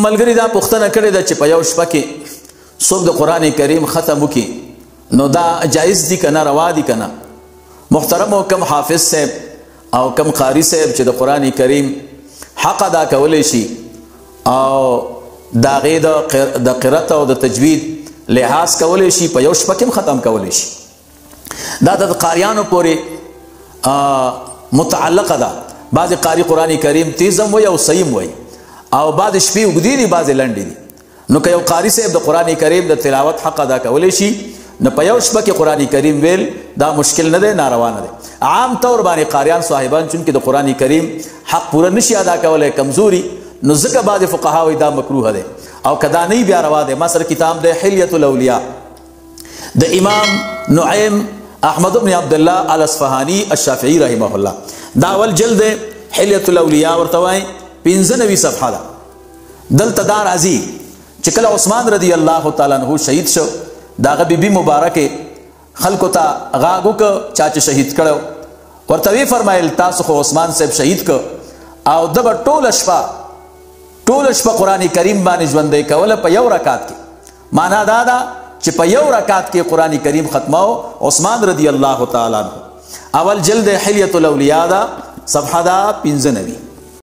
ملګری دا پوښتنه کړې ده چې په یو شپه کې څوک د قرآن کریم ختم وکړي نو دا جایز دي که نه، روا دي که نه؟ محترم او کم حافظ صاحب او کم قاری صاحب چې د قرآن کریم حق ادا کولی شي او د هغې د قرت او د تجوید لحاظ کولی شي، په یو شپه کې هم ختم کولی شي. دا د قاریانو پورې متعلقه ده. بعضې قاری قرآن کریم تیز هم وایي او صحیح هم وایي، او بعضې شپې اوږدې دي، بعضې لنډې دي. نو که یو قاری صاحب د قرآن کریم د تلاوت حق ادا کولی شي نو په یو شپه کې قرآن کریم ویل دا مشکل نه دی، ناروا نه دی. عام طور باندې قاریان صاحبان چونکې د قرآن کریم حق پوره نشي ادا کولی، کمزوري، نو ځکه بعضې فقها وایي دا مکروه دی، او که دا نه بیا روا دی. ما سره کتاب دی حلیة الاولیاء د امام نعیم احمد بن عبدالله الاصفهاني الشافعي رحمه الله، دا اول جلد دی، حلیة الاولیاء ورته وایي، 95 صفحه ده. دلته دا راځي چې کله عثمان رضی الله تعالی عنه شهید شو، د هغه بیبي مبارکې خلکو ته غږ وکړ چا چې شهید کړی، ورته ویې فرمایل تاسو خو عثمان صاحب شهید کړ، او ده به ټوله شپه قرآن کریم باندې ژوندی کوله په یو رکعت کې. معنا دا ده چې په یو رکعت کې قرآن کریم ختمو عثمان رضی الله تعالی عنه. اول جلد حلیة الاولیاء ده، صفحه ده 95.